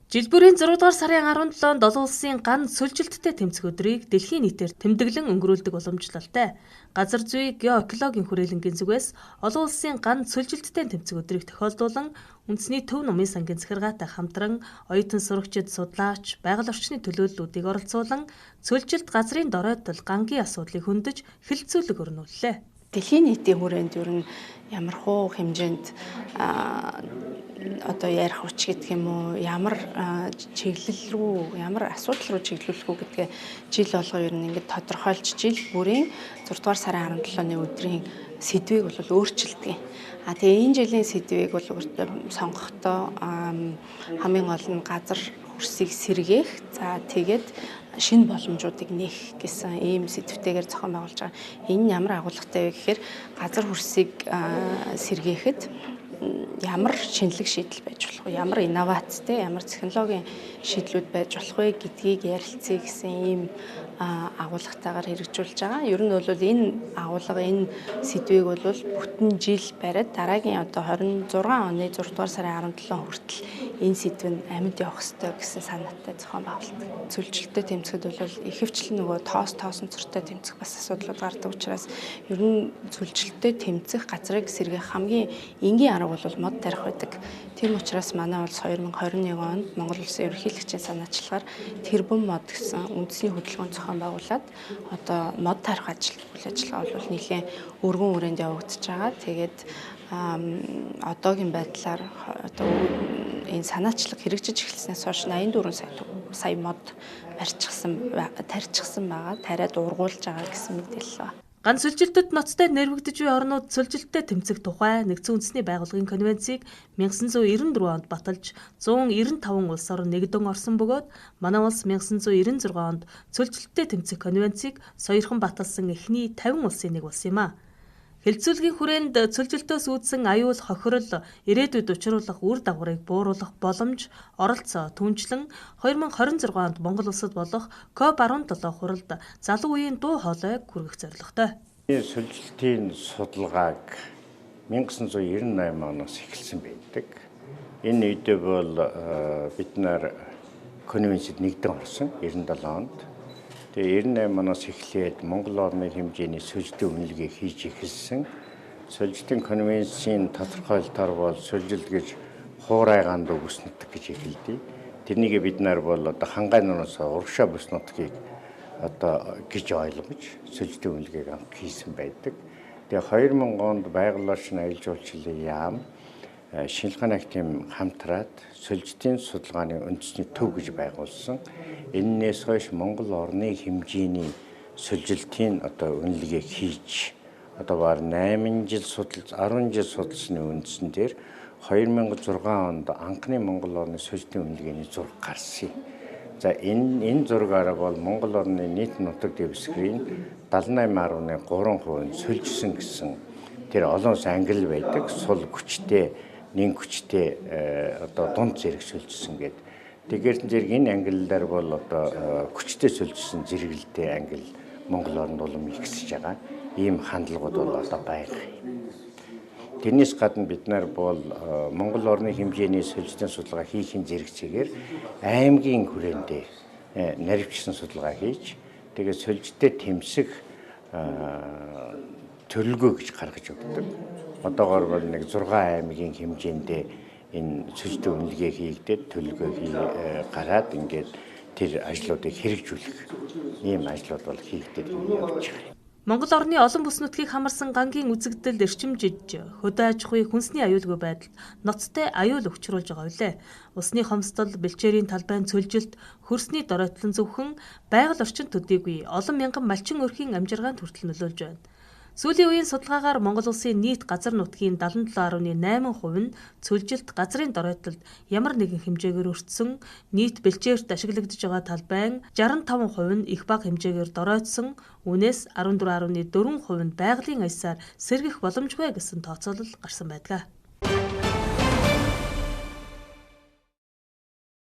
Жил бүрийн 6 дугаар сарын 17-нд олон улсын ган сөлжилттэй тэмцэх өдрийг дэлхийн нийтээр тэмдэглэн өнгөрүүлдэг уламжлалтай. Газар зүй геоэкологийн хүрээлэнгийн зүгээс олон улсын ган сөлжилттэй тэмцэх өдрийг тохиолдуулан үндэсний төв нумын сангийн захиргаатай хамтран оюутан сурагчид, судлаач, байгаль орчны төлөөллүүдийг оролцуулан сөлжилт газрын доройтол гангийн асуудлыг хөндөж хэлэлцүүлэг өрнүүллээ. Дэлхийн нийтийн хүрээнд ер нь ямар хуу хэмжээнд одоо ярих хүч гэдэг юм уу, ямар чиглэл рүү, ямар асуудал руу чиглүүлэх үү гэдгээ жил болгоо ер нь ингээд тодорхойлж жил бүрийн 6 дугаар сарын 17-ны өдрийн сэдвийг бол өөрчилдөг. А тэгээ энэ жилийн сэдвийг бол сонгохдоо хамгийн гол нь газар хөрсийг сэргээх, за тэгээд шинэ боломжуудыг нээх гэсэн ийм сэдвтэйгээр зохион байгуулж байгаа. Энэ нь ямар агуулгатай вэ гэхээр газар хөрсийг сэргээхэд ямар шинэлэг шийдэл байж болох вэ? Ямар инновацтэй, ямар технологийн шийдлүүд байж болох вэ гэдгийг ярилцъя гэсэн ийм агуулгатайгаар хэрэгжүүлж байгаа. Ер нь бол энэ агуулга, энэ сэдвийг бол бүтэн жил бариад дараагийн одоо 26 оны 6 дугаар сарын 17 хүртэл энэ сэдв нь амьд явах ёстой гэсэн санаатай зохион байгуулдаг. Сөлжилттэй тэмцэхэд бол ихэвчлэн нөгөө тоосонцортой тэмцэх бас асуудлууд гардаг учраас ер нь сөлжилттэй тэмцэх газрыг сэргээх хамгийн энгийн арга бол мод тарих байдаг. Тийм учраас манай улс 2021 онд Монгол Улсын ерөнхийлөгчийн санаачлагаар тэрбум мод гэсэн үндэсний хөдөлгөөн зохион байгуулад одоо мод тарих ажил үйл ажиллагаа бол нэлээд өргөн хүрээнд явагдаж байгаа. Тэгээд одоогийн байдлаар одоо энэ санаачлаг хэрэгжиж эхэлснээс хойш 84 сая мод тарьчихсан байгаа. Тариад ургуулж байгаа гэсэн мэдээлэл байна. Ган сөлжилтэд ноцтой нэрвэгдэж буй орнууд сөлжилттэй тэмцэх тухай Нэгдсэн Үндэсний Байгууллагын конвенцийг 1994 онд баталж 195 улс орон нэгдэн орсон бөгөөд манай улс 1996 онд сөлжилттэй тэмцэх конвенцийг соёрхон баталсан эхний 50 улсын нэг болсон юм а. Хэлэлцүүлгийн хүрээнд сөлжилтөөс үүдсэн аюул, хохирол, ирээдүйд учруулах үр дагаврыг бууруулах боломж, оролцоо, түнчлэн 2026 онд Монгол улсад болох COP17 хуралд залуу үеийн дуу хоолойг хүргэх зорилготой. Сөлжилтийн судалгааг 1998 оноос эхэлсэн байдаг. Энэ үедээ бол бид нар конвенцэд нэгдэн орсон 97 онд. Тэгээ 98 оноос эхлээд Монгол орны хэмжээний сөлжилтийн үнэлгээ хийж эхэлсэн. Сөлжилтийн конвенцийн тодорхойлолтоор бол сөлжилт гэж хуурай ганд бүс нутаг гэж эхэлдэг. Тэрнийг бид нар бол одоо хангай нураас урагшаа бүс нутгийг одоо гэж ойлгож сөлжилтийн үнэлгээг анх хийсэн байдаг. Тэгээ 2000 онд байгаль орчин аялал жуулчлалын яам шинжилгээ ухааны академи хамтраад сөлжилтийн судалгааны үндэсний төв гэж байгуулсан. Эннээс хойш Монгол орны хэмжээний сөлжилтийн одоо үнэлгээ хийж одоо бараг 8 жил судалж 10 жил судалсны үндсэн дээр 2006 онд анхны Монгол орны сөлжилтийн үнэлгээний зураг гарсан. За энэ зургаараа бол Монгол орны нийт нутаг дэвсгэрийн 78.3% нь сөлжсөн гэсэн тэр олон улсын ангилал байдаг. Сул хүчтэй, нэн хүчтэй одоо дунд зэрэг сөлжсөн гэдэг. Тэгэхээр зэрэг энэ ангиллаар бол одоо хүчтэй сөлжсөн зэрэгэлтэй ангил Монгол оронд улам ихсэж байгаа. Ийм хандлагууд бол одоо байгаа. Тэрнээс гадна бид нар бол Монгол орны хэмжээний сөлжилтийн судалгаа хийхин зэрэгцээгээр аймгийн хүрээндээ наривчсан судалгаа хийж тэгээд сөлжилттэй тэмсэх төлөвлөгөө гэж гаргаж өгдөг. Одоогоор бол нэг 6 аймгийн хэмжээндээ энэ сөлжилтийн үнэлгээ хийгдээд төлөвлөгөө гараад ингээд тэр ажлуудыг хэрэгжүүлэх ийм ажлууд бол хийгдээд явж байгаа. Монгол орны олон бүс нутгийг хамарсан гангийн үзэгдэл эрчимжиж, хөдөө аж ахуйн хүнсний аюулгүй байдалд ноцтой аюул учруулж байгаа билээ. Усны хомсдол, бэлчээрийн талбайн цөлжилт, хөрсний доройтлон зөвхөн байгаль орчин төдийгүй олон мянган малчин өрхийн амжиргаанд хүртэл нөлөөлж байна. Сүүлийн үеийн судалгаагаар Монгол улсын нийт газар нутгийн 77.8% нь цөлжилт газрын доройтлолд ямар нэгэн хэмжээгээр өртсөн, нийт бэлчээрт ашиглагдаж байгаа талбайн 65% нь их бага хэмжээгээр доройтсон, үүнээс 14.4% нь байгалийн аясаар сэргэх боломжгүй гэсэн тооцоолол гарсан байдаг.